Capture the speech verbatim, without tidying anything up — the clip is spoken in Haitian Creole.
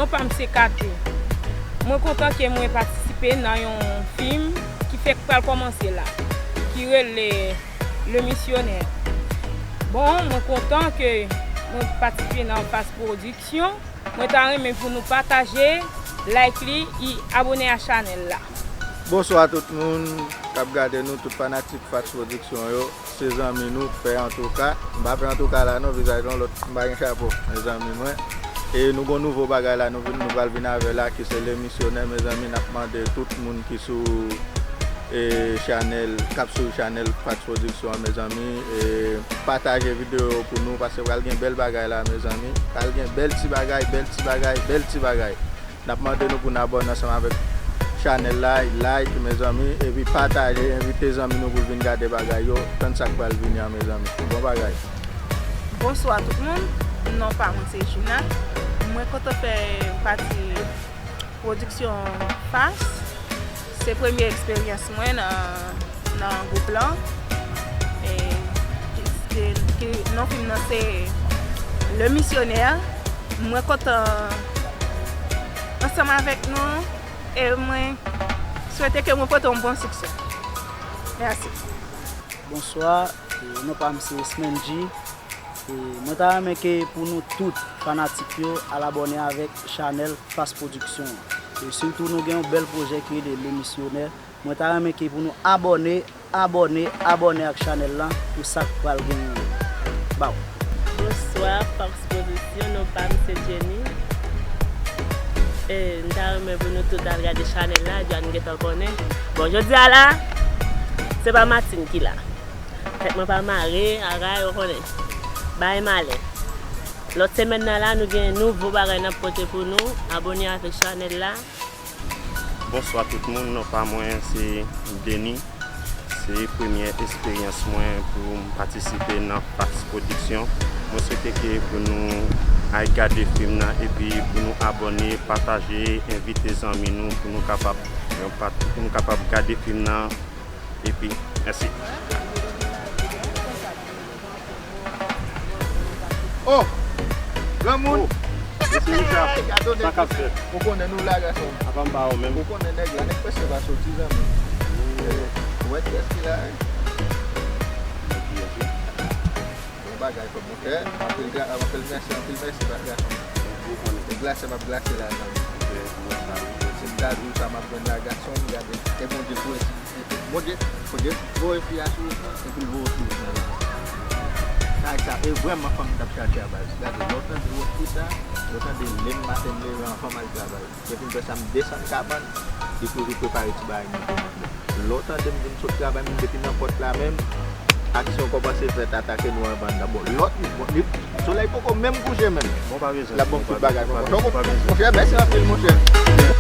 Non pa m se Kate. Mwen kontan ke mwen patisipe nan yon fim ki fèk pral kòmanse la, ki rele Le Missionnaire. Bon, mwen kontan ke mwen patisipe nan Fast Production. Mwen ta renmen pou nou pataje, like li, e abone a chanèl la. Bonswa tout moun k ap gade nou, tout fanatik Fast Production yo. Se zanmi nou, Pè Antouka. M pa Pè Antouka la non, vizaj lan lòt, m pa gen chapo, men zanmi mwen. E nou gon nouvo bagay la, nou vin, nou pral vin avè la, ki se Le Missionnaire, mezanmi, n ap mande tout moun ki sou, e, chanèl, k ap swiv chanèl Fast Production an, mezanmi, e, pataje videyo yo pou nou, paske pral gen bèl bagay la, mezanmi. Pral gen bèl ti bagay, bèl ti bagay, bèl ti bagay. N ap mande nou pou n abòne ansanm avèk chanèl la, like, mezanmi, epi pataje, envite zanmi nou pou l vin gade bagay yo, tann sa k pral vini an, mezanmi. Bon bagay. Bonswa tout moun, non pa mwen se Gina. Mwen kontan fè pati pwodiksyon Fast. Se premye eksperyans mwen nan, nan gwoup lan. E, ki, ki, ki, non fim nan se Le Missionnaire. Mwen kontan ansanm avèk nou e mwen swete ke mwen pote yon bon siksè. Mèsi. Bonswa, e, non pa m se Smenji. E, mwen ta renmen ke pou nou tout fanatik yo al abòne avèk chanèl Fast Production an. E sitou nou gen yon bèl pwojè ki rele Le Missionnaire. Mwen ta renmen ke pou nou abòne, abòne, abòne ak chanèl lan pou sa k pral gen ba w. Bonswa, Fast Production, non pa m se Jenny. E, m ta renmen pou nou tout al gade chanèl la, Jan gentan konnen. Bon, jodi a la, se pa Martine ki la. Tèt mwen pa mare, agay, ou konnen. Bay malè. Lòt semèn nan la, nou gen nouvo bagay n ap pote pou nou. Abòne avèk chanèl la. Bonswa tout moun, non pa mwen se Denis. Se premyè eksperyans mwen pou m patisipe nan Fast Production. Mwen swete ke pou nou al gade fim nan epi pou nou abòne, pataje, envite zanmi nou pou nou kapab, pou nou kapab gade fim nan. Epi, mèsi. Oh! Granmoun! Oh! Mesye Richard, sa k ap fèt? Ou konnen nou la, gason. Apa m pa wè w menm. Ou konnen nèg la, nèg prèske pa soti, zanmi. Ou wè kiyès ki la, wi? Bon bagay, frè, monchè. Anpil gra-, anpil mèsi, anpil mèsi, gason. Ou konnen. E glase m ap glase la, zanmi. Se m ta di w sa m ap jwenn la, gason, gade. E Bondye voye Bondye, Bondye voye fi a sou wout lan, epi l voye w sou wout lan. Sa, sa, e vrèman fanm m t ap chache a baz. Gade, lè w tande outfit la, lè w tande lè m maten m leve anvan m al travay. Depi m fè sa, m desann kabann, li toujou prepare ti bagay mwen pou mwen. Lè w tande m vin sot travay, m depi nan pòt la menm, aksyon kòmanse fèt, atake nou anba anndan. Bon, lòt, bon, li, solèy poko menm kouche menm. Bon, pa bezwen. L ap ban m tout bagay, frè. Monchè, mèsi anpil, monchè.